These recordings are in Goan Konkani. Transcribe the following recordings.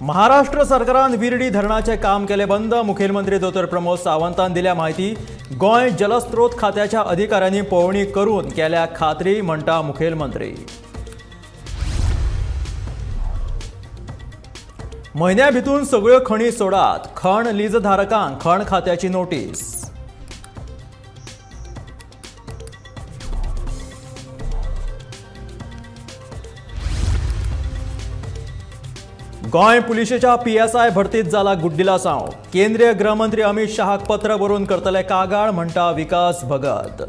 महाराष्ट्र सरकारान विर्डी धरणाचें काम केलें बंद. मुखेलमंत्री दोतोर प्रमोद सावंतान दिल्या म्हायती. गोंय जलस्रोत खात्याच्या अधिकाऱ्यांनी पळोवणी करून केल्या खात्री, म्हणटा मुखेलमंत्री. म्हयन्या भितून सगळ्यो खणी सोडात, खण लीजधारकांक खण खात्याची नोटीस. गोंय पुलिशेच्या पीएसआय भरतीत जाला गुड्डिलासांव. केंद्रीय गृहमंत्री अमित शहाक पत्र बरोवन करतले कागाळ, म्हणटा विकास भगत.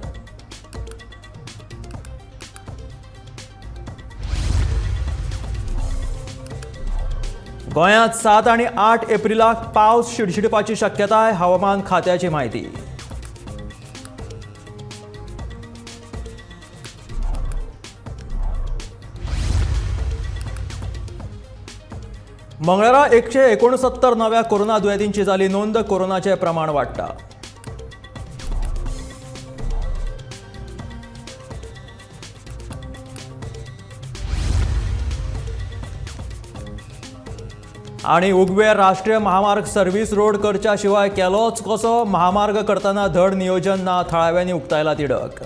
गोंयांत 7 आनी 8 एप्रिलाक पावस शिडशिडपाची शक्यताय, हवामान खात्याची म्हायती. मंगळारा 169 नव्या कोरोना दुयेंतींची जाली नोंद. कोरोनाचें प्रमाण वाडटा. आनी उगवे राष्ट्रीय महामार्ग सर्व्हिस रोड करच्या शिवाय केलोच कसो? महामार्ग करतना धड नियोजन ना, थळाव्यांनी उक्तायला तिडक.